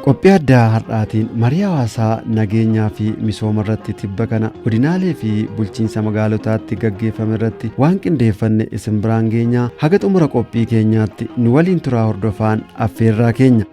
Qophii addaa har'aatiin marii hawaasaa nageenyaa fi misooma irratti tibba kana godinaalee fi bulchiinsa magaalotaatti gaggeeffame irratti waan qindeeffanne isin biraan geenyaa haga xumura qophii keenyaatti nu waliin turaa hordofaan affeerraa keenya.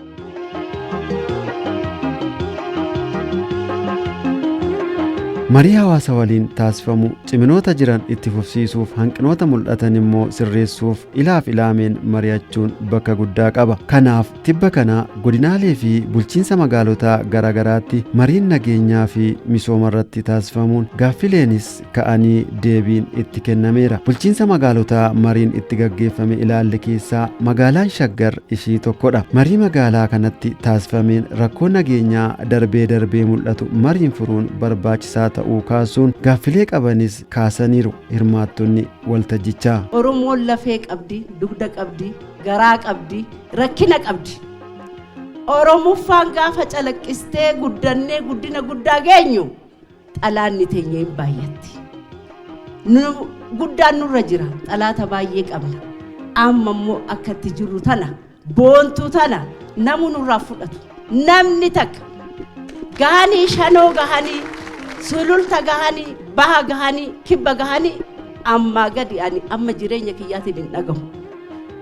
Marii hawaasa waliin taasifamu ciminoota jiran itti fufsiisuuf hanqinoota mul'atan immoo sirreessuuf ilaaf ilaameen mari'achuun bakka guddaa qaba. Kanaaf tibba kana godinaalee fi bulchiinsa magaalotaa garaagaraatti mariin nageenyaa fi misooma irratti taasifamuun gaaffileenis ka'anii deebiin itti kennameera. Bulchiinsa magaalotaa mariin itti gaggeeffame ilaalle keessaa magaalaan Shaggar ishii tokkodha. Marii magaalaa kanatti taasifameen rakkoo nageenyaa darbee darbee mul'atu mariin furuun barbaachisaa ta'uu kaasuun gaaffilee qabanis kaasaniiru hirmaattonni waltajjichaa. Oromoon lafee qabdi, dugda qabdi, garaa qabdi, rakkina qabdi. Oromuffaan gaafa calaqqistee guddannee guddina guddaa geenyu xalaanni teenya hin baay'atti. Nu guddaan nurra jira, xalaata baay'ee qabna. Amma immoo akka itti jirru tana, boontuu tana namu nurraa fudhatu. Namni takka gahanii shanoo gahanii sululta gahanii baha gahanii kibba gahanii ammaa gadi ani amma jireenya kiyyaatiin hin dhagahu.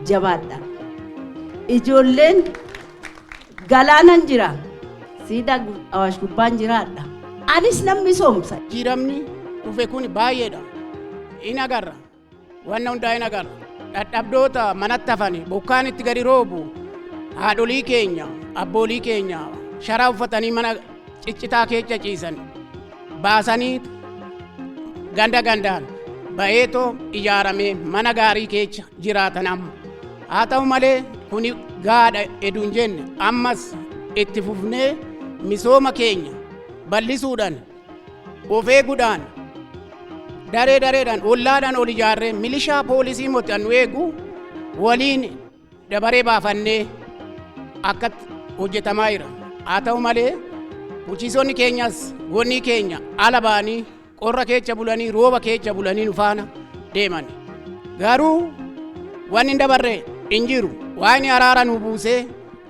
Jabaadha. Ijoolleen galaanan jira. Siidaa Awaash gubbaan jiraadha. Anis nan misoomsa. Jijjiiramni dhufe kun baay'eedha. In agarra. Wanna hundaa in agarra. Dadhabdoota manatti hafani bokkaan itti gadi roobu haadholii keenya abboolii keenya sharaa uffatanii mana ciccitaa keessa ciisan baasanii ganda gandaan ba'eetoo ijaaramee mana gaarii keessa jiraatan amma. Haa ta'u malee kuni gaadha eduu hin jenne ammas itti fufnee misooma keenya bal'isuudhaan of eeguudhaan daree dareedhaan ollaadhaan ol ijaarree milishaa poolisii moti nu eegu waliin dabaree baafannee akkatti hojjetamaa jira. Haa ta'u malee bulchiisonni keenyas gonni keenya ala ba'anii qorra keessa bulanii rooba keessa bulanii nu faana deeman. Garuu wanni hin dabarre hin jiru. Waaqni araara nu buusee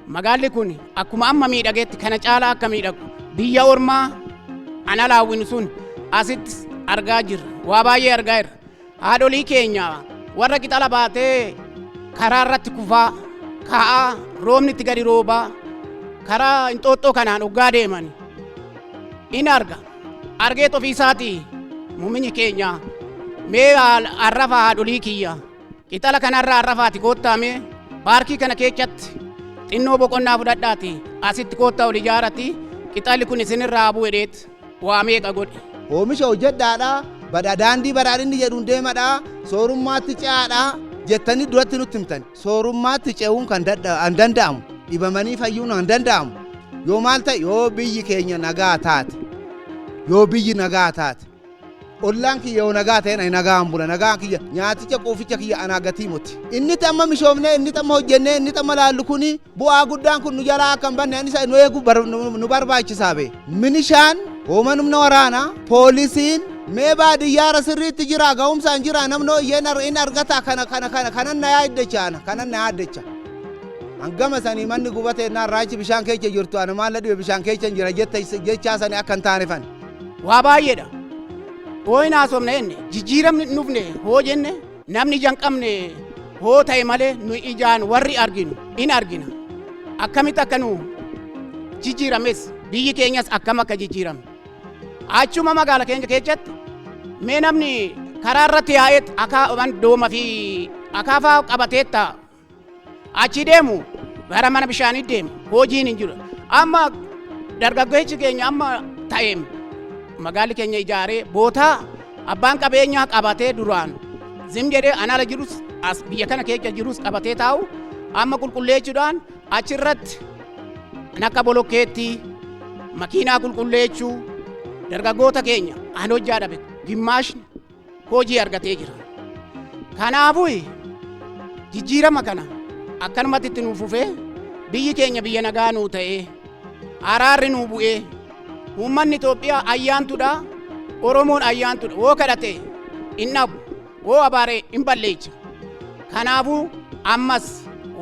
magaalli kun akkuma amma miidhagetti kana caalaa akka miidhagu biyya ormaa ana laawwinu sun asitti argaa jirra. Waa baay'ee argaa jirra. Haadholii keenya warra qixala baatee karaa irratti kufaa kaa'aa roobni itti gadi roobaa karaa inxooxxoo kanaan hoggaa deeman in arga. Argeet ofii isaatii muummichi keenya mee arrafa haadholii kiyya qixala kanarraa arrafaati koottaame paarkii kana keessatti xinnoo boqonnaa fudhadhaati asitti koottaa ol ijaarati qixalli kun isinirraa bu'u jedheet waa meeqa godhe. Oomisha hojjedhaadha, badha daandii badhaadhinni jedhuun deemadha, soorummaatti ce'aadha jettanii duratti nutti himtan. Soorummaatti ce'uun kan danda'amu, dhibamanii fayyuun kan danda'amu. Yoo maal ta'e yoo biyyi keenya nagaa taate, yoo biyyi nagaa taate, ollaan kiyya yoo nagaa ta'e ani nagaan bula, nagaan kiyya nyaaticha quuficha kiyya anaa gatii moti. Inni amma mishoomnee, inni amma hojjennee, inni amma laallu kuni bu'aa guddaan kun nu jalaa akka hin banne isa nu eegu nu barbaachisaa bee. Minishaan hooman humna waraanaa poolisiin mee baadiyyaara sirriitti jira ga'umsaan jira namni iyyeen in argata kana kana kana kanan na yaaddacha ana kanan na yaaddacha. Hangama sanii manni gubate naan raachi bishaan keessa jirtu ana maal dhibe bishaan keessa jira jechaa sanii akka hin taane fan. Waa baay'eedha. Hoo hin haasofne jenne jijjiiramni hin dhufne hoo jenne namni ija hin qabne hoo ta'e malee nu ijaan warri arginu in argina. Akkamitti akka nu jijjiirames biyyi keenyas akkam akka jijjiirame. Achuma magaala keenya keessatti mee namni karaa irratti yaa'eet akaa dooma fi akaafaa qabateetta achi deemu gara mana bishaanii deemu hojiin hin jiru. Amma dargaggeessi keenya amma ta'eem magaalli keenya ijaaree bootaa abbaan qabeenyaa qabatee duraan zim jedhee anala jirus as biyya kana keessa jirus qabatee taa'u amma qulqulleessuudhaan achirratti akka bolokkeetti makiinaa qulqulleessuu dargaggoota keenya an hojjaa dhabe gimmaashni hojii argatee jira. Kanaafuu jijjiirama kana akkanumatti itti nuuf fufee biyyi keenya biyya nagaa nuu ta'ee araarri nuu bu'ee uummanni Itoophiyaa ayyaantudha Oromoon ayyaantudha woo kadhate hin dhabu woo abaaree hin balleecha. Kanaafuu ammas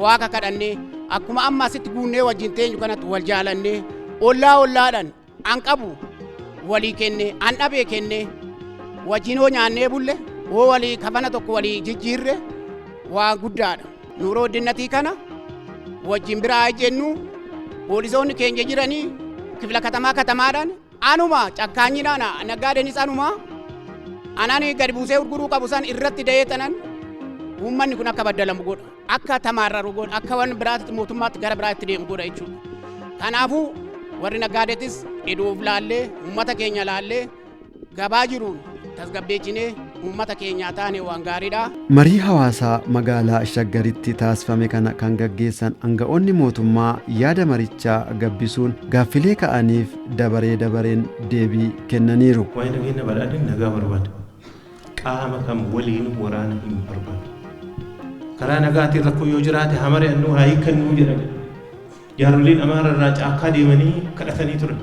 waaqa kadhannee Akkuma amma asitti guunnee wajjin teenyu kanatti wal jaalannee, ollaa ollaadhaan an qabu walii kenne, an dhabee kenne, wajjin hoo nyaannee bulle, hoo walii kafana tokko walii jijjiirre, waa guddaadha. Nuuroo dinnatii kana wajjin biraa jennu, poolisoonni keenya jiranii kifla katamaa katamaadhaan anuma cakkaanyidhaan, naggaadeenis anuma anaan gadi buusee gurguruu qabu san irratti da'ee tanan uummanni kun akka baddalamu godha, akka tamaarraru godha, akka waan biraatti mootummaatti gara biraatti deemu godha jechuudha. Kanaafuu warri naggaadeetis iduuf laallee, uummata keenya laallee, gabaa jiruun tasgabbeechinee uummata keenyaa taane waan gaariidha. Marii hawaasaa magaalaa Shaggaritti taasifame kana kan gaggeessan aanga'oonni mootummaa yaada marichaa gabbisuun gaaffilee ka'aniif dabaree dabareen deebii kennaniiru. Waa'ee nageenya, badhaadhinni nagaa barbaada. Qaama kam waliin waraana hin barbaadu. Karaa nagaatiin rakkoo yoo jiraate haa mari'annu, haa hiikkannuu jedhame. Jaaroliin Amaara irraa caakkaa deemanii kadhatanii turan.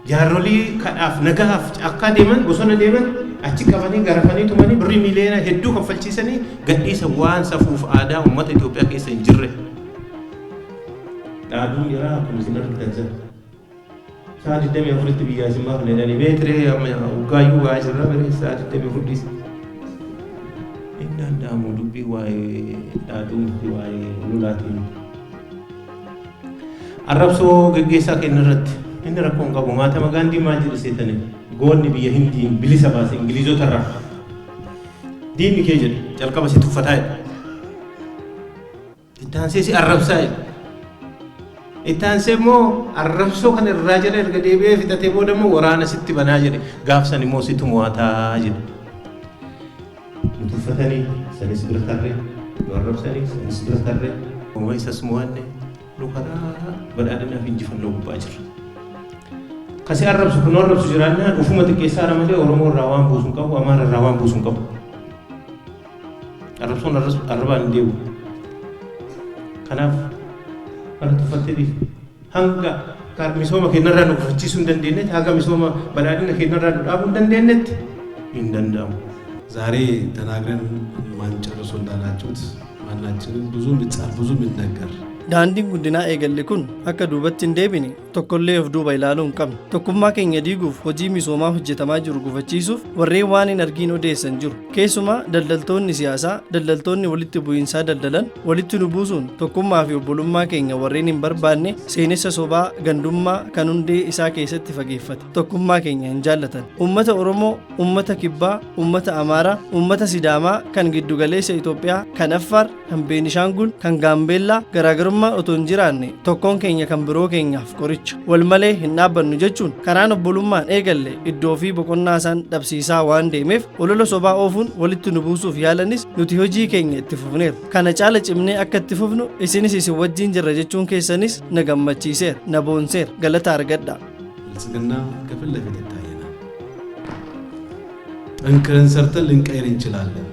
Jaarolii kadhaaf nagaaf caakkaa deeman, bosona deeman, achi qabanii garafanii tumanii birrii miiliyoona hedduu kaffalchiisanii gadhiisa, waan safuuf aadaa uummata Itoophiyaa keessa hin jirre. Dhaaduun jira akkuma isin argitan sana. Sa'a 24tti biyyaa isin baafne jedhanii meetiree amma uggaayyuu ba'aa jirra bare sa'a 24 dhiisa. Hin danda'amu, dubbii waa'ee dhaaduu miti, waa'ee lolaatiin. Arrabsoo geggeessaa kenna irratti inni rakkoo hin qabu. Mahatma Gaandii maal jedhe seetanii? Goonni biyya Hindiin bilisa baase Ingiliizota irraa. Diinni kee jedhe calqaba si tuffataa jedhe. Itti si arrabsaa jedhe. Itti aansee immoo arrabsoo kana irraa jala erga deebi'ee fixatee booda immoo waraana sitti banaa jedhe. Gaafsan immoo situ mo'ataa jedhe. Nu tuffatanii sanis bira tarree, nu arrabsanii sanis bira tarree. Uumaa isas mo'anne, nu karaa badhaadhinaaf injifannoo gubbaa jirra. Kasi arrabsu kun arrabsu jiraannaan ufuma xiqqeessaadha malee Oromoo irraa waan buusu hin qabu, Amaara irraa waan buusu hin qabu. Arrabsoon arrabaan hin deebi'u. Kanaaf kana tuffattee dhiisi. Hanga misooma keenyarraa nu gufachiisuu hin dandeenyetti, haga misooma badhaadhina keenyarraa nu dhaabuu hin dandeenyetti hin danda'amu. ዛሬ ተናግረን ማንጨርሶ እንዳላችሁት ማናችንም ብዙ የሚጻፍ ብዙ የሚነገር Daandiin guddinaa eegalle kun akka duubatti hin deebine tokkollee of duuba ilaaluu hin qabnu. Tokkummaa keenya diiguuf, hojii misoomaa hojjetamaa jiru gufachiisuuf warreen waan hin argiin odeessan jiru. Keessumaa daldaltoonni siyaasaa, daldaltoonni walitti bu'iinsaa daldalan, walitti nu buusuun tokkummaa fi obbolummaa keenya warreen hin barbaanne, seenessa sobaa gandummaa kan hundee isaa keessatti fageeffate tokkummaa keenya hin jaallatan. Uummata Oromoo, uummata Kibbaa, uummata Amaaraa, uummata Sidaamaa, kan giddugaleessa Itoophiyaa, kan Affaar, kan Beenishaangul, kan Gaambeellaa, garaagarummaa otoo hin jiraanne tokkoon keenya kan biroo keenyaaf qoricha, wal malee hin dhaabbannu jechuun karaan obbolummaan eegalle iddoo fi boqonnaa isaan dhabsiisaa waan deemeef olola sobaa oofuun walitti nu buusuuf yaalanis nuti hojii keenya itti fufneera. Kana caala cimnee akka itti fufnu isinis isin wajjin jirra jechuun keessanis na gammachiiseera, na boonseera, galata argadha. ብልጽግና ከፊት ለፊት ይታየናል። ጠንክረን ሰርተን ልንቀይር እንችላለን።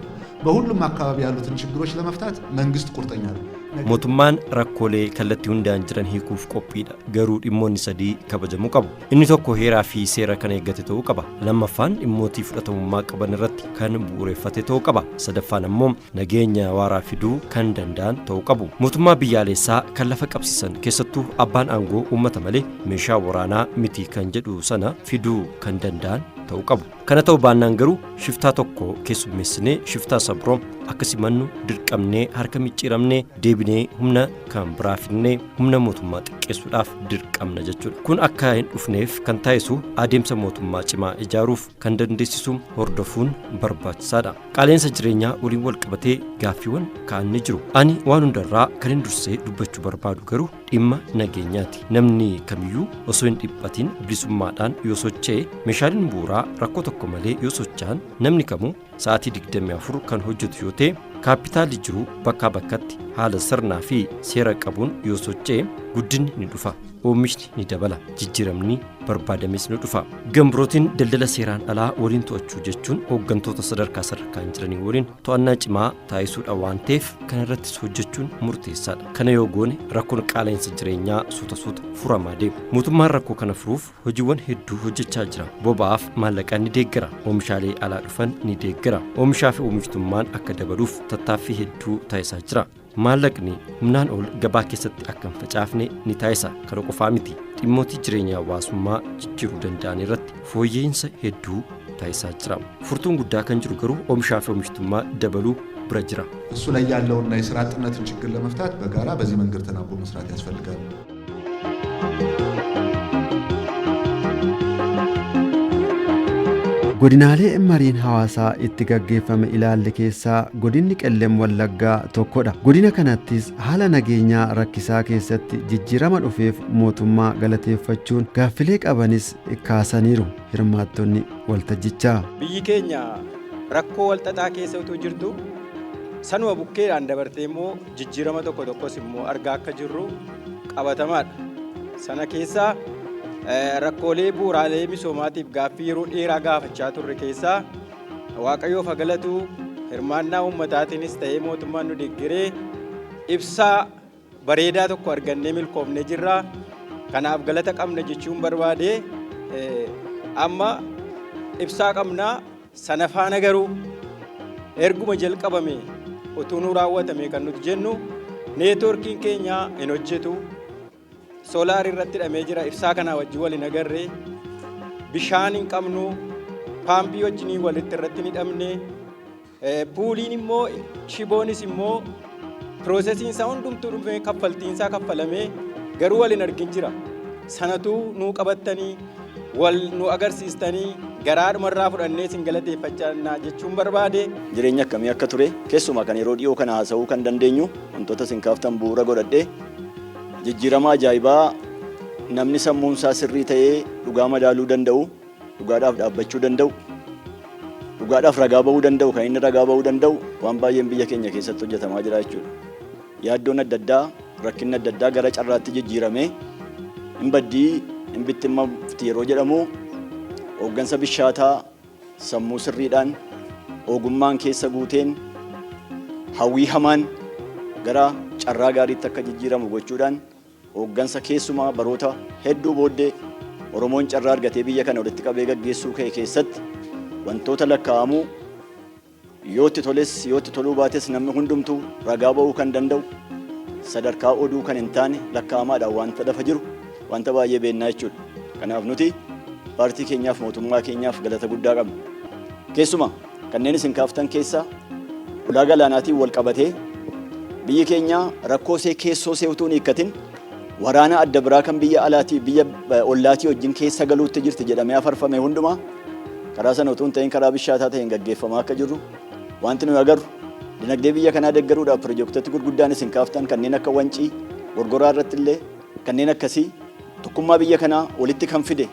በሁሉም አካባቢ ያሉትን ችግሮች ለመፍታት መንግስት ቁርጠኛ ነው። Mootummaan rakkoolee kallattii hundaan jiran hiikuuf qophiidha. Garuu dhimmoonni sadii kabajamuu qabu. Inni tokko heeraa fi seera kan eeggate ta'uu qaba. Lammaffaan dhimmootii fudhatamummaa qaban irratti kan bu'uureffate ta'uu qaba. Sadaffaan ammoo nageenya waaraa fiduu kan danda'an ta'uu qabu. Mootummaa biyyaalessaa kan lafa qabsiisan, keessattuu abbaan aangoo uummata malee meeshaa waraanaa miti kan jedhu sana fiduu kan danda'an ta'uu qabu. Kana ta'uu baannaan garuu shiftaa tokko keessummeessinee shiftaa isa biroo akka simannu dirqamnee, harka micciiramnee, deebinee humna kan biraa fidnee humna mootummaa xiqqeessuudhaaf dirqamna jechuudha. Kun akka hin dhufneef kan taasisu adeemsa mootummaa cimaa ijaaruuf kan dandeessisu hordofuun barbaachisaadha. Qaala'insa jireenyaa waliin wal qabatee gaaffiiwwan ka'an ni jiru. Ani waan hundarraa kan hin dursee dubbachuu barbaadu garuu dhimma nageenyaati. Namni kamiyyuu osoo hin dhiphatin bilisummaadhaan yoo socho'e, meeshaaleen bu'uuraa rakkoo tokko malee yoo socho'an, namni kamuu sa'aatii 24 kan hojjetu yoo ta'e, kaapitaalli jiru bakkaa bakkatti haala sirnaa fi seera qabuun yoo socho'e, guddinni ni dhufa, oomishni ni dabala, jijjiiramni barbaadames ni dhufa. Gambirootiin daldala seeraan alaa waliin to'achuu jechuun hooggantoota sadarkaa sadarkaan jiranii waliin to'annaa cimaa taasisuudha waan ta'eef kana irrattis hojjechuun murteessaadha. Kana yoo goone rakkoon qaala'insa jireenyaa suuta suuta furamaa deema. Mootummaan rakkoo kana furuuf hojiiwwan hedduu hojjechaa jira. Boba'aaf maallaqaan ni deeggara, oomishaalee alaa dhufan ni deeggara, oomishaa fi oomishtummaan akka dabaluuf tattaaffii hedduu taasisaa jira. Maallaqni humnaan ol gabaa keessatti akka hin facaafne ni taasisa. Kana qofaa miti, dhimmootii jireenya hawaasummaa jijjiiruu danda'an irratti fooyya'insa hedduu taasisaa jira. Furtuun guddaa kan jiru garuu oomishaa fi oomishtummaa dabaluu bira jira. እሱ ላይ ያለውና የስራ አጥነትን ችግር ለመፍታት በጋራ በዚህ መንገድ ተናቦ መስራት ያስፈልጋል። Godinaalee mariin hawaasaa itti gaggeeffame ilaalle keessaa godinni Qellem Wallaggaa tokkodha. Godina kanattis haala nageenyaa rakkisaa keessatti jijjiirama dhufeef mootummaa galateeffachuun gaaffilee qabanis kaasaniiru hirmaattonni waltajjichaa. Biyyi keenya rakkoo walxaxaa keessa utuu jirtu sanuma bukkeedhaan dabartee immoo jijjiirama tokko tokkos immoo argaa akka jirru qabatamaadha. Sana keessaa rakkoolee bu'uuraalee misoomaatiif gaaffii yeroo dheeraa gaafachaa turre keessaa Waaqayyoof haa galatu, hirmaannaa uummataatiinis ta'ee mootummaan nu deeggaree ibsaa bareedaa tokko argannee milkoofnee jirra. Kanaaf galata qabna jechuun barbaade. Amma ibsaa qabnaa, sana faana garuu erguma jalqabame utuu nu raawwatame kan nuti jennu neetwoorkiin keenya hin hojjetu. Soolaar irratti hidhamee jira, ibsaa kanaa wajjin wal hin agarre. Bishaan hin qabnu, paampii wajjinii walitti irratti hin hidhamne. Puuliin immoo shiboonis immoo piroosesiin isaa hundumtuu dhufee kaffaltiin isaa kaffalamee garuu wal hin argin jira. Sanatuu nuu qabattanii wal nu agarsiistanii garaadhumarraa fudhannee isin galateeffachaa jechuun barbaade. Jireenya akkamii akka ture keessumaa kan yeroo dhiyoo kana haasa'uu kan dandeenyu wantoota isin kaaftan bu'uura godhadhee jijjiirama ajaa'ibaa namni sammuun isaa sirrii ta'ee dhugaa madaaluu danda'u, dhugaadhaaf dhaabbachuu danda'u, dhugaadhaaf ragaa ba'uu danda'u, kan inni ragaa ba'uu danda'u waan baay'een biyya keenya keessatti hojjetamaa jira jechuudha. Yaaddoon adda addaa, rakkinni adda addaa gara carraatti jijjiiramee hin baddii hin bittimmamti yeroo jedhamu hooggansa bishaataa sammuu sirriidhaan ogummaan keessa guuteen hawwii hamaan gara carraa gaariitti akka jijjiiramu gochuudhaan hooggansa keessumaa baroota hedduu booddee Oromoon carraa argatee biyya kana walitti qabee gaggeessuu ka'e keessatti wantoota lakkaa'amuu yoo itti toles yoo itti toluu baates namni hundumtuu ragaa ba'uu kan danda'u sadarkaa oduu kan hin taane lakkaa'amaadhaan wanta lafa jiru wanta baay'ee beennaa jechuudha. Kanaaf nuti paartii keenyaaf mootummaa keenyaaf galata guddaa qabna. Keessumaa kanneen isin kaaftan keessaa ulaa galaanaatiin wal qabatee biyyi keenya rakkoo ishee keessoo ishee utuu hin hiikkatin waraana adda biraa kan biyya alaatii biyya ollaatii wajjin keessa galuutti jirti jedhamee afarfame hundumaa karaa sana utuu hin ta'in karaa bishaataa ta'een gaggeeffamaa akka jirru wanti nuyi agarru dinagdee biyya kanaa deeggaruudhaaf piroojektota gurguddaan isin kaaftan kanneen akka Wancii Gorgoraa irratti illee kanneen akkasii tokkummaa biyya kanaa walitti kan fide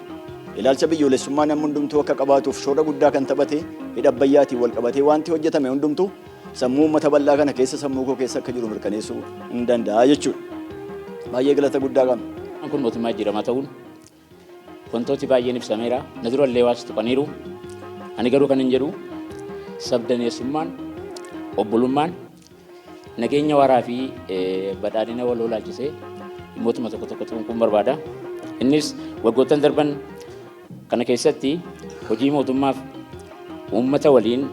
ilaalcha biyyoolessummaa namni hundumtuu akka qabaatuuf shoora guddaa kan taphate hidha Abbayyaatiin wal qabatee wanti hojjetame hundumtuu sammuu uummata bal'aa kana keessa sammuu koo keessa akka jiru mirkaneessuu hin danda'a jechuudha. Baay'ee galata guddaa qabna. Kun mootummaa jijjiiramaa ta'uun wantooti baay'een ibsameera. Na dura illee waas tuqaniiru. Ani garuu kan hin jedhu sabdaneessummaan, obbolummaan, nageenya waaraa fi badhaadhina waloo laalchisee dhimmootuma tokko tokko tuquun barbaada. Innis waggoottan darban kana keessatti hojii mootummaaf uummata waliin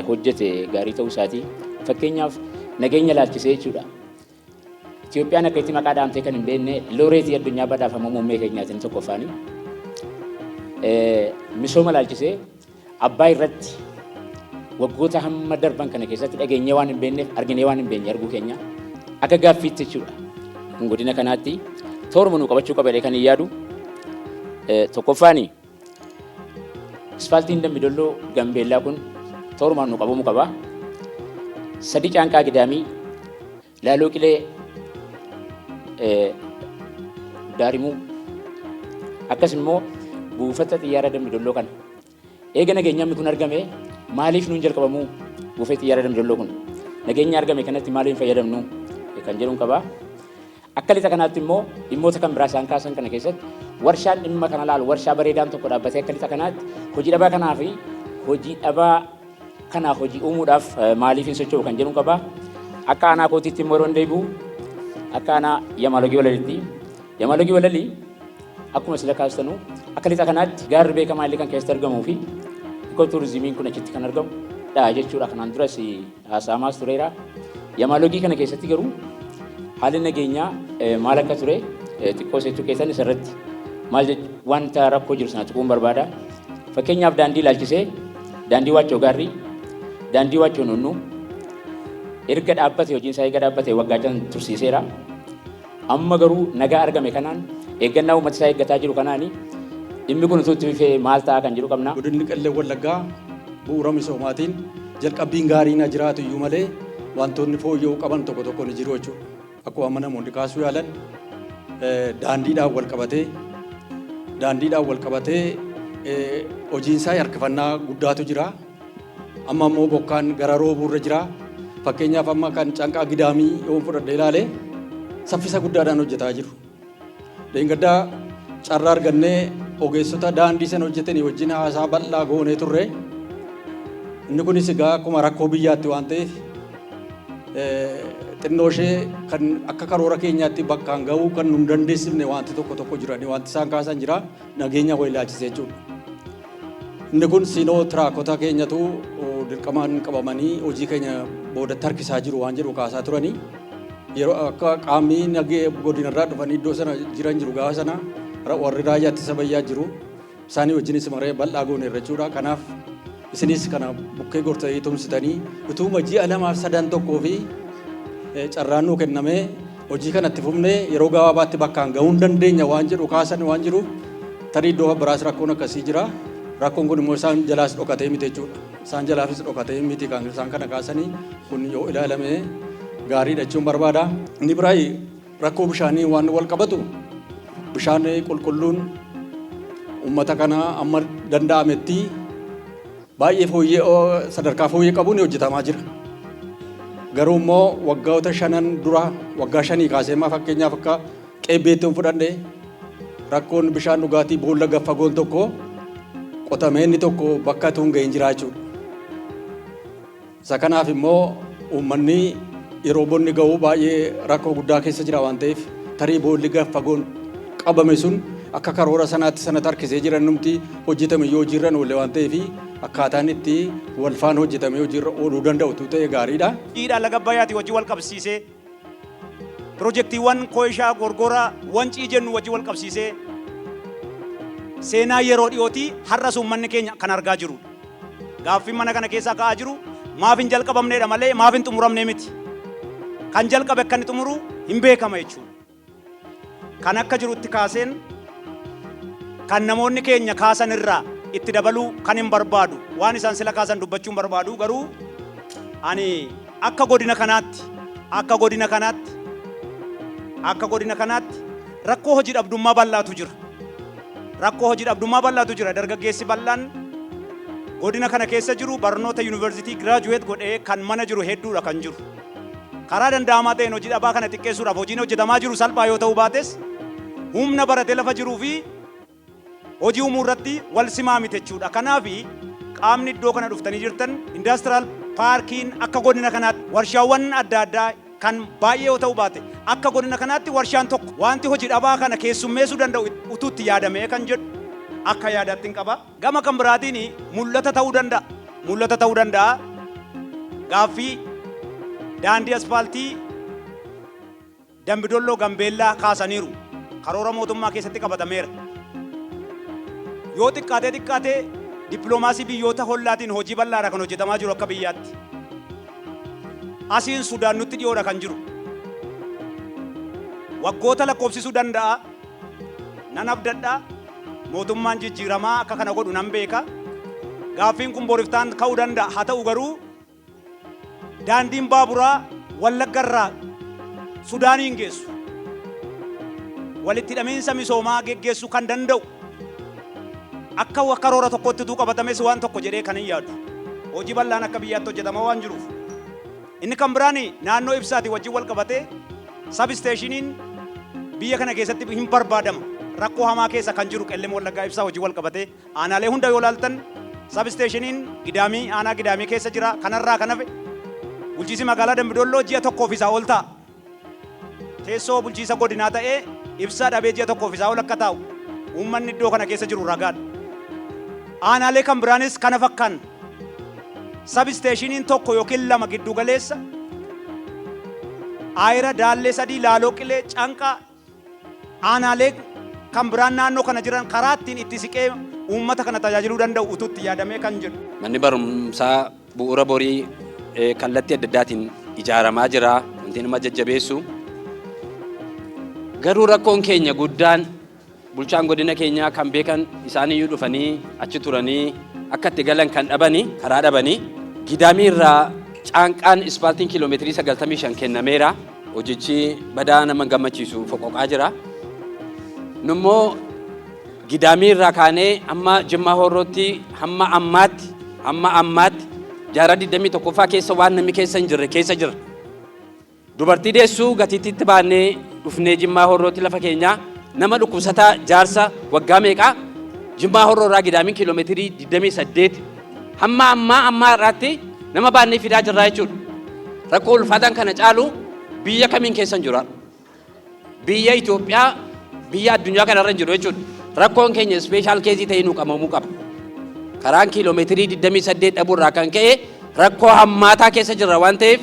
hojjete gaarii ta'uu isaati. Fakkeenyaaf nageenya laalchisee jechuudha. Itoophiyaan akka itti maqaa dhaamtee kan hin beekne looreetii addunyaa badhaafamuu muummee keenyaatiin tokkoffaani. Misooma laalchisee Abbaa irratti waggoota hamma darban kana keessatti dhageenyee waan hin beekneef arginee waan hin beekne arguu keenya akka gaaffiitti jechuudha. Kun godina kanaatti tooruma nu qabachuu qaba jedhee kan hin yaadu. Tokkoffaani isfaaltiin Dambidolloo Gambeellaa kun toorumaan nu qabamuu qaba. Sadi Caanqaa Gidaamii, Laaloo Qilee, Daarimuu, akkas immoo buufata xiyyaara Dambidolloo kana. Eega nageenyaan kun argame maaliif nuun jalqabamuu buufata xiyyaara Dambidolloo kun? Nageenya argame kanatti maaliif fayyadamnu kan jedhuun qaba. Akka lixa kanaatti immoo dhimmoota kan biraa isaan kaasan kana keessatti warshaan dhimma kana laalu warshaa bareedaan tokko dhaabbatee akka lixa kanaatti hojii dhabaa kanaa fi hojii dhabaa kanaaf hojii uumuudhaaf maaliif hin socho'u kan jedhuun qaba. Akka aanaa kootiitti immoo yeroo deebi'u akka aanaa Yamaalogii Walalitti. Yamaalogii Walalii akkuma sila kaastanu akka lixa kanaatti gaarri beekamaa illee kan keessatti argamuu fi ikooturizimiin kun achitti kan argamu dha jechuudha. Kanaan duras haasa'amaas tureera. Yamaaloogii kana keessatti garuu haalli nageenyaa maal akka ture xiqqoo seechuu keessan isarratti maal wanta rakkoo jiru sana tuquun barbaada. Fakkeenyaaf, daandii ilaalchisee daandii Waachoo Gaarrii, daandii Waachoo Nunnuu erga dhaabbate, hojiin isaa erga dhaabbate waggaa 5 tursiiseera. Amma garuu nagaa argame kanaan, eeggannaa uummata isaa eeggataa jiru kanaani, dhimmi kun utuu itti fufee maal ta'a kan jedhu qabna. Godinni Qellem Wallaggaa bu'uura misoomaatiin jalqabbiin gaariin haa jiraatu iyyuu malee, wantoonni fooyya'uu qaban tokko tokko ni jiru jechuudha. Akkuma amma namoonni kaasuu yaalan, daandiidhaan wal qabatee hojiin isaa harkifannaa guddaatu jira. Amma immoo bokkaan gara roobuurra jira. Fakkeenyaaf, amma kan Canqaa Gidaamii yoon fudhadhe ilaale, saffisa guddaadhaan hojjetaa jiru. Dheengaddaa carraa argannee ogeessota daandii sana hojjetanii wajjin haasaa bal'aa goonee turre. Inni kunis egaa akkuma rakkoo biyyaatti waan ta'eef, xinnoo ishee kan akka karoora keenyaatti bakkaan gahuu kan nu dandeessifne wanti tokko tokko jirani, wanti isaan kaasan jira, nageenya wal ilaalchisee jechuudha. Inni kun siinoo tiraakota keenyatu dirqamaan qabamanii hojii keenya boodatti harkisaa jiru waan jedhu kaasaa turanii. Yeroo akka qaamni nagee godinarraa dhufanii iddoo sana jiran jiru, gaafa sana warri raayyaa ittisa bayyaa jiru, isaanii wajjinis maree bal'aa gooneerra jechuudha. Kanaaf isinis kana bukkee gortanii tumsitanii, utuma ji'a 2f sadan tokkoo fi carraan nuu kennamee hojii kanatti fufnee yeroo gabaabaatti bakkaan gahuu hin dandeenya waan jedhu kaasan waan jiruuf, tarii iddoo biraas rakkoon akkasii jira. Rakkoon kun immoo isaan jalaas dhokatee miti jechuudha. Isaan jalaafis dhokatee miti kan isaan kana kaasanii, kun yoo ilaalame gaariidha jechuun barbaada. Inni biraa rakkoo bishaanii waan wal qabatu, bishaan qulqulluun uummata kana amma danda'ametti baay'ee fooyyee, sadarkaa fooyyee qabuun hojjetamaa jira. Garuu immoo waggoota shanan dura, waggaa 5 kaasee, amma fakkeenyaaf akka Qeebbeetti fudhadhe, rakkoon bishaan dhugaatii boolla gaffagoon tokko qotamee inni tokko bakka utuu hin gahin jira jechuudha. Isa kanaaf immoo uummanni yeroo bonni ga'u baay'ee rakkoo guddaa keessa jira waan ta'eef, tarii boolli gaffagoon qabame sun akka karoora sanaatti sanatti harkisee jiran numti hojjetame yoo hojiirra oolle waan ta'eef, akkaataan itti walfaan hojjetamee hojiirra ooluu danda'u ta'e gaariidha. Jiidhaa laga Abbayyaati wajjin wal qabsiisee, pirojektiiwwan Kooyishaa, Gorgora, Wancii jennu wajjin wal qabsiisee, seenaa yeroo dhiyootii har'as uummanni keenya kan argaa jirudha. Gaaffiin mana kana keessaa ka'aa jiru maaf hin jalqabamneedha malee maaf hin xumuramne miti. Kan jalqabe akka inni xumuru hin beekama jechuudha. Kan akka jirutti kaaseen kan namoonni keenya kaasan irraa itti dabaluu kan hin barbaadu, waan isaan sila kaasan dubbachuu hin barbaadu. Garuu ani akka godina kanaatti rakkoo hojii dhabdummaa bal'aatu jira. Rakkoo hojii dhabdummaa bal'aatu jira. Dargaggeessi bal'aan godina kana keessa jiru barnoota yuunivarsiitii graduate godhee kan mana jiru hedduudha kan jiru. Karaa danda'amaa ta'een hojii dhabaa kana xiqqeessuudhaaf hojiin hojjetamaa jiru salphaa yoo ta'uu baates, humna baratee lafa jiruu fi hojii uumuu irratti wal simaa miti jechuudha. Kanaaf qaamni iddoo kana dhuftanii jirtan, industrial parkiin akka godina kanaatti warshaawwan adda addaa kan baay'ee yoo ta'uu baate, akka godina kanaatti warshaan tokko wanti hojii dhabaa kana keessummeessuu danda'u utuu itti yaadamee kan jedhu akka yaadaatti hin qaba. Gama kan biraatiin mul'ata ta'uu danda'a. Mul'ata ta'uu danda'a. Gaaffii daandii aspaaltii Dambidolloo Gambeellaa kaasaniiru. Karoora mootummaa keessatti qabatameera. Yoo xiqqaatee xiqqaatee dippiloomaasii biyyoota hollaatiin hojii bal'aadha kan hojjetamaa jiru akka biyyaatti. Asiin Sudaan nutti dhiyoodha kan jiru. Waggoota lakkoofsisuu danda'a. Nan abdadha. Mootummaan jijjiiramaa akka kana godhu nan beeka. Gaaffiin kun boriftaan ka'uu danda'a. Haa ta'u garuu, daandiin baaburaa Wallaggarraa Sudaaniin geessu, walitti hidhamiinsa misoomaa geggeessuu kan danda'u, akka karoora tokkotti utuu qabatames waan tokko jedhee kan hin yaadu. Hojii bal'aan akka biyyaatti hojjetamaa waan jiruuf. Inni kan biraan naannoo ibsaatii wajjin wal qabatee substationiin biyya kana keessatti hin barbaadama. Rakkoo hamaa keessa kan jiru Qellem Wallaggaa ibsaa hojii wal qabatee aanaalee hunda yoo laaltan, substationiin Gidaamii, aanaa Gidaamii keessa jira. Kanarraa kan hafe bulchiisi magaalaa Dambidolloo ji'a tokkoof isaa ol ta'a. Teessoo bulchiisa godinaa ta'ee ibsaa dhabee ji'a tokkoof isaa ol akka taa'u uummanni iddoo kana keessa jiru ragaadha. Aanaalee kan biraanis kana fakkaan substationiin tokko yookiin lama giddu galeessa Ayira, Daallee Sadii, Laaloo Qilee, Canqaa, aanaalee kan biraan naannoo kana jiran karaa ittiin itti siqee uummata kana tajaajiluu danda'u utuutti yaadamee kan jedhu. Manni barumsaa bu'uura borii kallattii adda addaatiin ijaaramaa jira. Wanti nama jajjabeessu. Garuu rakkoon keenya guddaan bulchaan godina keenyaa kan beekan isaaniyyuu dhufanii achi turanii akka itti galan kan dhabanii karaa dhabanii Gidaamii irraa Caanqaan ispaaltiin kiiloomeetirii 95 kennameera. Hojichi badaa nama gammachiisu foqoqaa jira. Nummoo Gidaamii irraa kaanee hamma Jimmaa Horrootti hamma ammaatti hamma ammaatti jaarraa 21ffaa keessa waan namni keessa hin jirre keessa jira. Dubartii deessuu gatiittiitti baannee dhufnee Jimmaa Horrootti lafa keenyaa nama dhukkubsataa jaarsa waggaa meeqaa Jimmaa Horroo irraa Gidaamiin kiiloomeetirii 28 hamma ammaa ammaa irraatti nama baannee fidaa jirraa jechuudha. Rakkoo ulfaataan kana caalu biyya kamiin keessa hin jiru. Biyya Itoophiyaa biyya addunyaa kanarra hin jiru jechuudha. Rakkoon keenya special case ta'ee nuu qabamuu qaba. Karaan kiiloomeetirii 28 dhabuu irraa kan ka'e rakkoo hammaataa keessa jirra waan ta'eef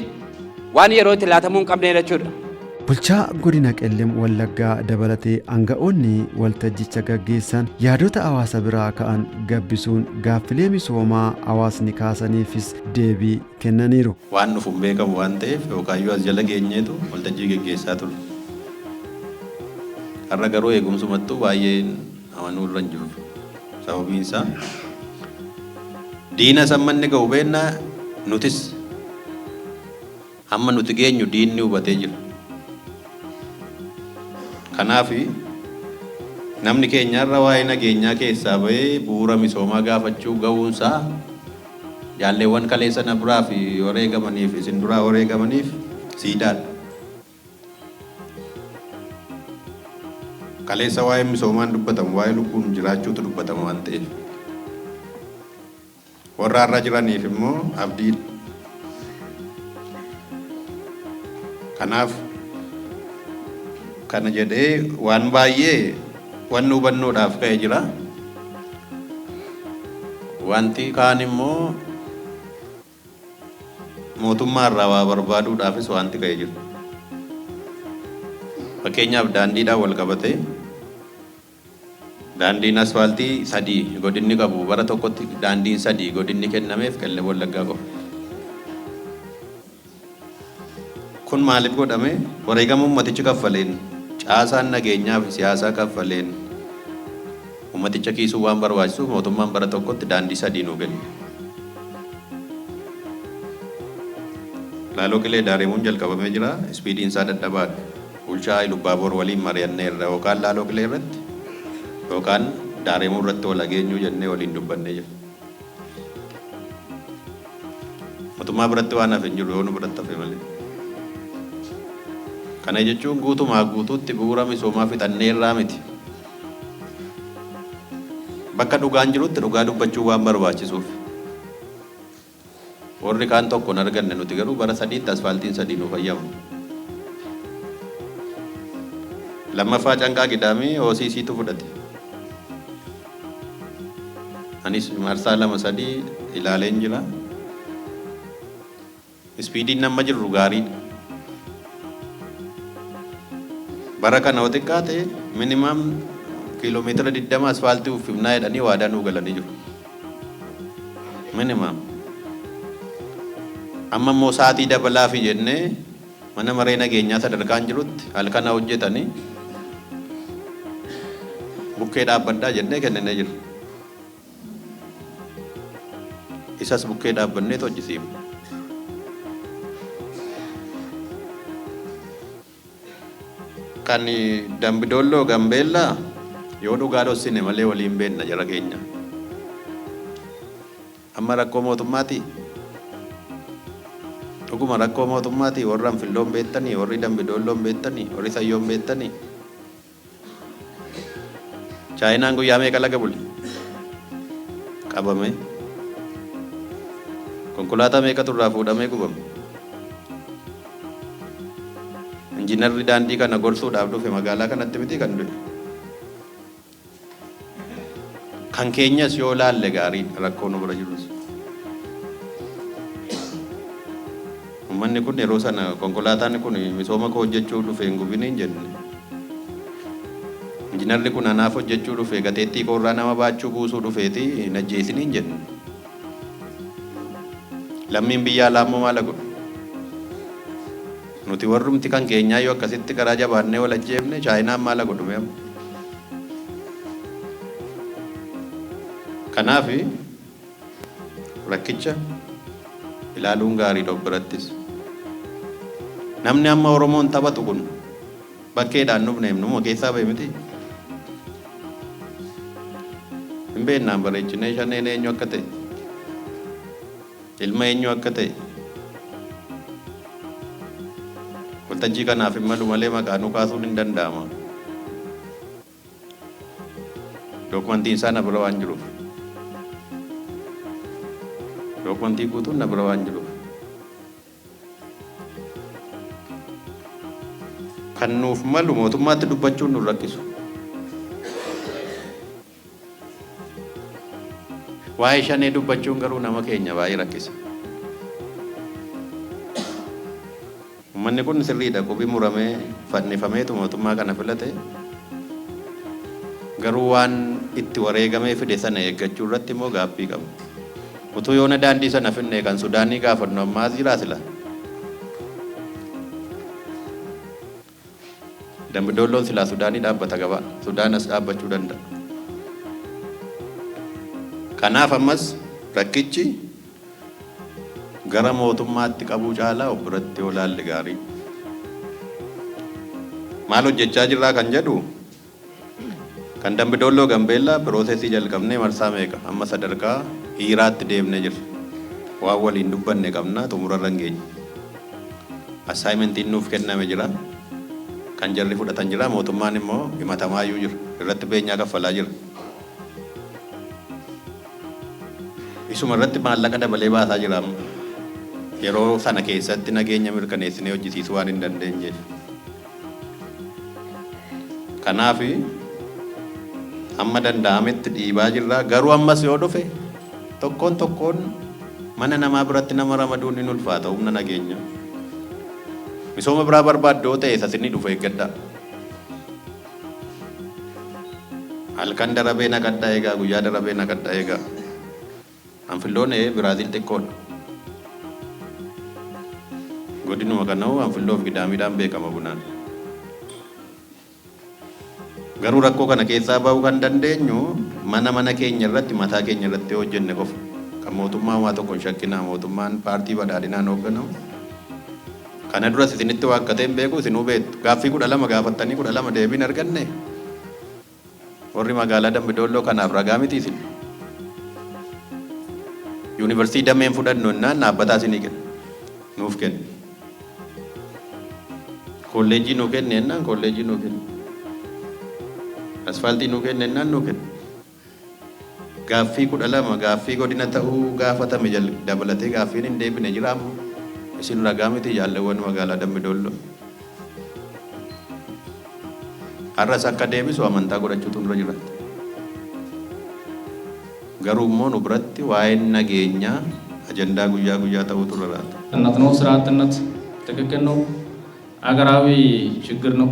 waan yeroo itti laatamuu hin qabne jechuudha. Bulchaa Godina Qellem Wallaggaa dabalatee aanga'oonni waltajjicha gaggeessan yaadota hawaasa biraa ka'an gabbisuun gaaffilee misoomaa hawaasni kaasaniifis deebii kennaniiru. Waan dhufu hin beekamu waan ta'eef yookaayyuu as jala geenyeetu waltajjii geggeessaa turre. Har'a garuu eegumsumattuu baay'een amanuu irra hin jirru. Sababiin isaa diinas hamma inni ga'u beekna, nutis hamma nuti geenyu diinni hubatee jira. Kanaaf namni keenya har'a waa'ee nageenyaa keessaa ba'ee bu'uura misoomaa gaafachuu ga'uunsaa jaalleewwan kaleessa na biraa fi wareegamaniif isin duraa wareegamaniif siidaadha. Kaleessa waa'een misoomaan dubbatamu waa'ee lubbuun jiraachuutu dubbatama waan ta'eef. Warra har'a jiraniif immoo abdiidha. Kanaaf kana jedhee waan baay'ee wanni hubannoodhaaf ka'e jira. Wanti kaan immoo mootummaa irraa waa barbaaduudhaafis wanti ka'e jira. Fakkeenyaaf daandiidhaan wal qabatee daandiin asfaaltii sadii godinni qabu bara tokkotti daandiin sadii godinni kennameef Qellem Wallaggaa qofa. Kun maaliif godhame? Wareegama ummatichi kaffaleen, caasaan nageenyaa fi siyaasaa kaffaleen ummaticha kiisuu waan barbaachisuuf mootummaan bara tokkotti daandii sadii nuu kenne. Laaloo Qilee Daarimuun jalqabamee jira. Ispiidiin isaa dadhabaadha. Bulchaa Ilubbaaboor waliin mari'anneerra. Yookaan Laaloo Qilee irratti yookaan Daarimuu irratti wal hageenyuu jennee waliin dubbannee jirra. Mootummaa biratti waan hafe hin jiru yoo nu biratti hafe malee. Kana jechuun guutumaa guutuutti bu'uura misoomaa fixanneerraa miti. Bakka dhugaan jirutti dhugaa dubbachuun waan barbaachisuuf. Warri kaan tokko hin arganne, nuti garuu bara sadiitti asfaaltiin sadii nuuf hayyamu. Lammaffaa Canqaa Gidaamii OCCtu fudhate. Anis marsaa lama sadii ilaaleen jira. Ispiidiin amma jirru gaariidha. Bara kana yoo xiqqaate minimum kiiloomeetira 20 asfaaltii uffifnaa jedhanii waadaa nuu galanii jiru. Minimum. Amma immoo sa'aatii dabalaafi jennee mana maree nageenyaa sadarkaan jirutti halkana hojjetanii bukkee dhaabbadhaa jennee kenninee jirra. Isas bukkee dhaabbanneetu hojjisiifna. Kan Dambidoolloo Gambeellaa yoo dhugaa dhossine malee waliin beenna jara keenya. Amma rakkoo mootummaatii? Dhuguma rakkoo mootummaatii? Warri Anfilloon beektanii? Warri Dambidoolloon beektanii? Warri Sayyoon beektanii? Chaayinaan guyyaa meeqa laga bule? Qabame. Konkolaataa meeqatu irraa fuudhamee gubame? Injiinarri daandii kana gorsuudhaaf dhufe magaalaa kanatti miti kan du'e. Kan keenyas yoo laalle gaarii rakkoo nu bira jirus. Uummanni kun yeroo sana konkolaataan kun misooma koo hojjechuu dhufe hin gubin hin jenne. Injiinarri kun anaaf hojjechuu dhufe, gateettii koorraa nama baachuu buusuu dhufeeti hin ajjeesin hin jenne. Lammiin biyya alaa immoo maal godhu? Nuti warrumti kan keenyaa yoo akkasitti karaa jabaannee wal ajjeefne, Chaayinaan maal godhu mee amma? Kanaaf rakkicha ilaaluun gaariidha of birattis. Namni amma Oromoon taphatu kun bakkeedhaan dhufne numa keessaa ba'e miti. Hin beeknaan bareechinee shaneen eenyu akka ta'e, ilma eenyu akka ta'e. Waltajjii kanaaf hin malu malee maqaa nu kaasuun hin danda'ama. Dookumantiin isaa na bira waan jiruuf. Dookumantii guutuun na bira waan jiruuf. Kan nuuf malu mootummaatti dubbachuun nu rakkisu. Waa'ee shanee dubbachuun garuu nama keenya baay'ee rakkisa. Uummanni kun sirriidha, qubi muramee fannifameetu mootummaa kana filate. Garuu waan itti wareegamee fide sana eeggachuu irratti immoo gaabbii qaba. Utuu yoona daandii sana finne kan Sudaanii gaafannu ammaa as jiraa sila. Dambidoolloon silaa Sudaanii dhaabbata gabaa. Sudaan as dhaabbachuu danda'a. Kanaaf ammas rakkichi gara mootummaatti qabuu caalaa of biratti yoo laalle gaarii. Maal hojjechaa jirraa kan jedhu, kan Dambidolloo Gambeellaa process jalqabnee marsaa meeqa amma sadarkaa hiiraatti deemnee jirra. Waan waliin dubbanne qabna, xumurarra hin geenye. Assignmentiin nuuf kenname jira. Kan jarri fudhatan jira, mootummaan immoo himatamaayyuu jira. Irratti beenyaa kaffalaa jira. Isuma irratti maallaqa dabalee baasaa jira amma. Yeroo sana keessatti nageenya mirkaneessinee hojjisiisuu waan hin dandeenyeef. Kanaaf amma danda'ametti dhiibaa jirra. Garuu ammas yoo dhufe tokkoon tokkoon mana namaa biratti nama ramaduun ni ulfaata humna nageenya. Misooma biraa barbaaddoo ta'e isa sinni dhufu eeggadhaa. Halkan darabee naqadhaa eegaa, guyyaa darabee naqadhaa eegaa. Anfilloon Biraaziil xiqqoodha. Godinuma kana'u Anfilloof Gidaamiidhaan beekama bunaan. Garuu rakkoo kana keessaa bahuu kan dandeenyu mana mana keenya irratti, mataa keenya irratti yoo hojjenne qofa. Kan mootummaa waa tokko hin shakkinaa, mootummaan paartii badhaadhinaan hoogganamu. Kana duras isinitti waakkatee hin beeku, isinuu beektu. Gaaffii 12 gaafattanii 12 deebiin arganne, warri magaalaa Dambidolloo kanaaf ragaa miti isin. Yuunivarsiitii dameen fudhannu innaan dhaabbataa isinii kenna. Nuuf kenna. Kolleejjii nuu kenne jennaan kolleejjii nuu kenna. Asfaaltii nuu kenne jennaan nuu kenna. Gaaffii 12 gaaffii godina ta'uu gaafatame dabalatee gaaffiin hin deebine jira amma. Isin ragaa miti, jaalleewwan magaalaa Dambidolloo. Har'as akka deebisu amantaa godhachuutu nurra jiraata. Garuu immoo nu biratti waa'een nageenyaa ajandaa guyyaa guyyaa ta'uutu irra jiraata. ነው ስራ አጥነት ትክክል ነው። አገራዊ ችግር ነው።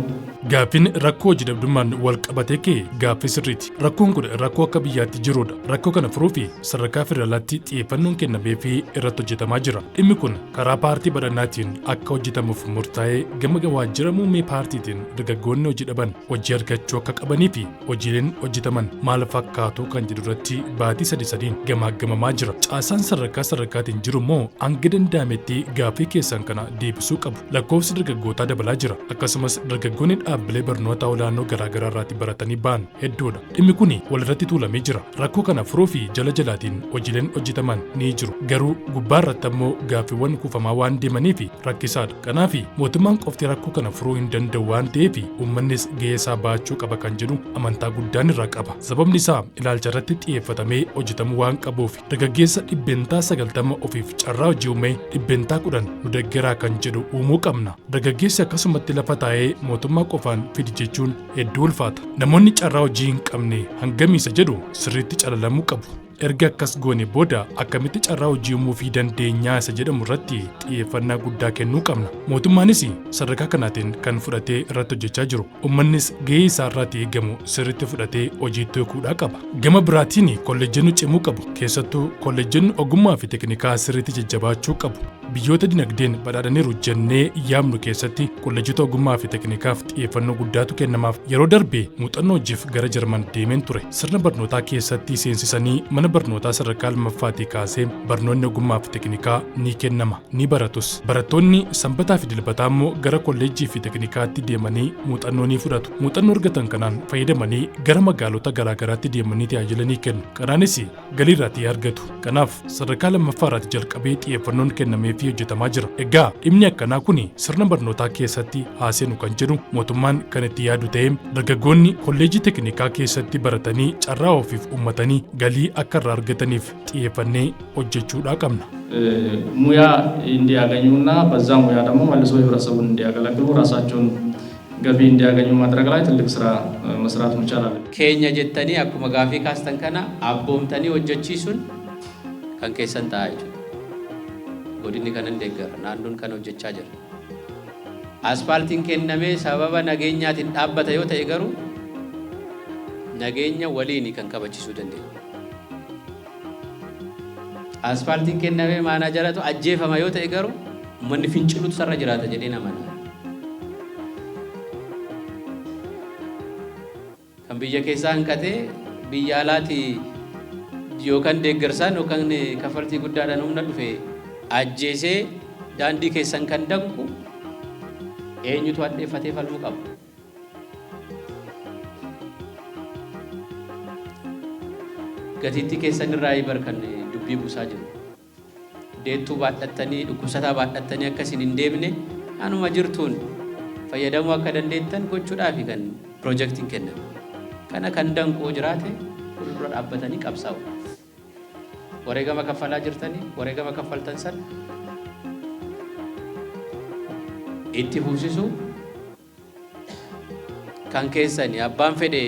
Gaaffiin rakkoo hojii dhabdummaan wal qabatee ka'e gaaffii sirriiti. Rakkoon kun rakkoo akka biyyaatti jirudha. Rakkoo kana furuu fi sadarkaa federaalaatti xiyyeeffannoon kennamee fi irratti hojjetamaa jira. Dhimmi kun karaa paartii badhaadhinaatiin akka hojjetamuuf murtaa'ee gama waajjira muummee paartiitiin dargaggoonni hojii dhaban hojii argachuu akka qabanii fi hojiileen hojjetaman maal fakkaatu kan jedhu irratti baatii sadi sadiin gamaaggamamaa jira. Caasaan sadarkaa sadarkaatiin jiru immoo hanga danda'ametti gaaffii keessan kana deebisuu qabu. Lakkoofsi dargaggootaa dabalaa jira. Akkasumas dargaggoonni dhaabbilee barnoota olaanoo garaagaraa irraatti baratanii ba'an hedduudha. Dhimmi kun walirratti tuulamee jira. Rakkoo kana furuu fi jala jalaatiin hojiileen hojjetaman ni jiru. Garuu gubbaa irratti ammoo gaaffiiwwan kuufamaa waan deemanii fi rakkisaadha. Kanaaf mootummaan qofti rakkoo kana furuu hin danda'u waan ta'eef uummannis gahee isaa baachuu qaba kan jedhu amantaa guddaan irraa qaba. Sababni isaa ilaalcha irratti xiyyeeffatamee hojjetamuu waan qabuuf, dargaggeessa 90% ofiif carraa hojii uumee 10% nu deeggaraa kan jedhu uumuu qabna. Dargaggeessi akkasumatti lafa taa'ee mootummaa qofaan fidi jechuun hedduu ulfaata. Namoonni carraa hojii hin qabne hangamii isa jedhu sirriitti calalamuu qabu. Erga akkas goone booda akkamitti carraa hojii uumuufii dandeenyaa isa jedhamu irratti xiyyeeffannaa guddaa kennuu qabna. Mootummaanis sadarkaa kanaatiin kan fudhatee irratti hojjechaa jiru. Uummannis gahee isaa irratti eegamu sirriitti fudhatee hojiitti hiikuudhaa qaba. Gama biraatiin kolleejjonni cimuu qabu. Keessattuu kolleejjonni ogummaa fi teeknikaa sirriitti jajjabaachuu qabu. Biyyoota dinagdeen badhaadhaniiru jennee yaamnu keessatti kolleejjota ogummaa fi teeknikaaf xiyyeeffannoo guddaatu kennamaaf. Yeroo darbe muuxannoo hojiif gara Jarman deemeen ture. Sirna barnootaa keessatti seensisanii mana barnootaa sadarkaa lammaffaatii kaasee barnoonni ogummaa fi teeknikaa ni kennama, ni baratus. Barattoonni sanbataa fi dilbataa immoo gara kolleejjii fi teeknikaatti deemanii muuxannoo ni fudhatu. Muuxannoo argatan kanaan fayyadamanii gara magaalota garaagaraatti deemanii tajaajila ni kennu. Kanaanis galii irraatii argatu. Kanaaf sadarkaa lammaffaa irraatti jalqabee xiyyeeffannoon kennameefii hojjetamaa jira. Egaa dhimmi akkanaa kun sirna barnootaa keessatti haaseenu kan jedhu mootummaan kan itti yaadu ta'ee dargaggoonni kolleejjii teeknikaa keessatti baratanii carraa ofiif uummatanii galii akka irraa argataniif xiyyeeffannee hojjechuudhaa qabna. ሙያ እንዲያገኙና በዛ ሙያ ደግሞ መልሶ ህብረተሰቡን እንዲያገለግሉ ራሳቸውን ገቢ እንዲያገኙ ማድረግ ላይ ትልቅ ስራ መስራት መቻል አለ። Keenya jettanii akkuma gaafii kaastan kana abboomtanii hojjechiisuun kan keessan ta'a jechuudha. Godinni kana hin deeggara, naannoon kana hojjechaa jira. Aspaaltiin kennamee sababa nageenyaatiin dhaabbata yoo ta'e garuu nageenya waliin kan kabachiisuu dandeenya. Aspaaltiin kennamee maanaajaratu ajjeefama yoo ta'e garuu uummanni finciluutu sarara jiraata jedhee amana. Kan biyya keessaa hanqatee biyya alaatii yookaan deeggarsaan yookaan kaffaltii guddaadhaan humna dhufe ajjeesee daandii keessan kan danqu eenyutu hadheeffatee falmuu qaba? Gatiittii keessan irraa bar kan dubbii buusaa jiru. Deettuu baadhattanii dhukkubsataa baadhattanii akkasiin hin deemne anuma jirtuun fayyadamuu akka dandeettan gochuudhaafi kan piroojeektiin kenname. Kana kan danquu jiraate fuuldura dhaabbatanii qabsaa'u. Wareegama kaffalaa jirtanii wareegama kaffaltan sana itti fufsisu kan keessanii abbaan fedhe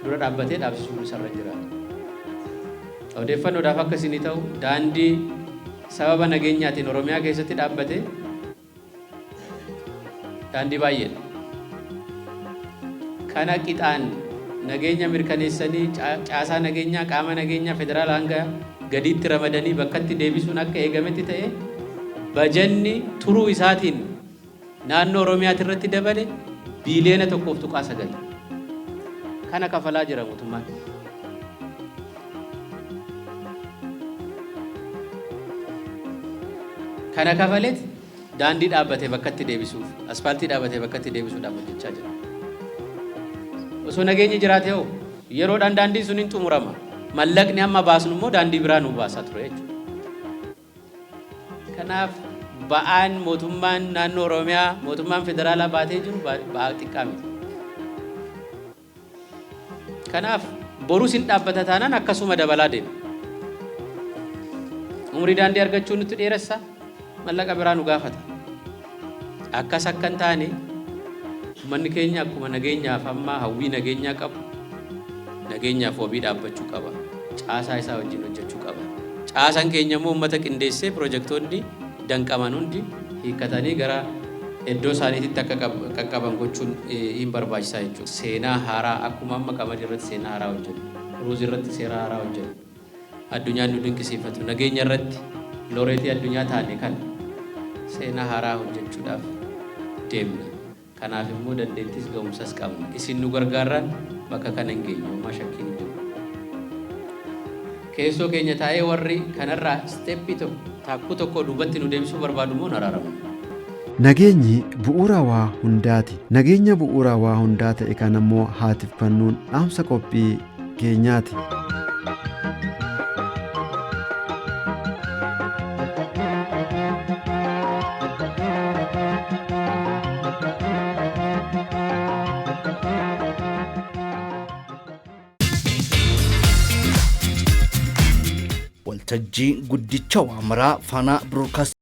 dura dhaabbatee dhaabsisuun isarra hin jiraatu. Odeeffannoodhaaf akka isinii ta'u daandii sababa nageenyaatiin Oromiyaa keessatti dhaabbate daandii baay'eedha. Kana qixaan nageenya mirkaneessanii caasaa nageenyaa qaama nageenyaa federaala hanga gadiitti ramadanii bakkatti deebisuun akka eegametti ta'e bajanni turuu isaatiin naannoo Oromiyaati irratti dabale biiliyoona 1.9 kana kafalaa jira mootummaan. Kana kafaleet daandii dhaabbatee bakkatti deebisuuf aspaaltii dhaabbatee bakkatti deebisuudhaaf hojjechaa jira. Osoo nageenyi jiraate hoo yeroodhaan daandiin sun hin xumurama. Mallaqni amma baasnu immoo daandii biraa nu baasaa ture jechuudha. Kanaaf ba'aan mootummaan naannoo Oromiyaa mootummaan federaalaa baatee jiru ba'aa xiqqaa miti. Kanaaf borus hin dhaabbata taanaan akkasuma dabalaa deema. Umurii daandii argachuu nutti dheeressa mallaqa biraa nu gaafata. Akkas akka hin taane uummanni keenya akkuma nageenyaaf amma hawwii nageenyaa qabu nageenyaaf wabii dhaabbachuu qaba. Caasaa isaa wajjin hojjechuu qaba. Caasaan keenya immoo uummata qindeessee piroojeektoonni danqaman hundi hiikkatanii gara iddoo isaaniitti akka qaqqaban gochuun hin barbaachisaa jechuudha. Seenaa haaraa akkuma amma qamadii irratti seenaa haaraa hojjennu, ruuzii irratti seenaa haaraa hojjennu, addunyaan nu dinqisiifatu, nageenya irratti looreetii addunyaa taane kan seenaa haaraa hojjechuudhaaf deemna. Kanaaf immoo dandeettis ga'umsas qabna. Isin nu gargaarraan bakka kana hin geenye, homaa shakkiin hin jiru. Keessoo keenya taa'ee warri kanarraa isteeppii tokko taakkuu tokko duubatti nu deebisuu barbaadu immoo hin araaramu. Nageenyi bu'uura waa hundaati. Nageenya bu'uura waa hundaa ta'e kan ammoo haatiffannuun dhaamsa qophii keenyaati. Waltajjii guddicha Waamaraa Faanaa Biroodkaast.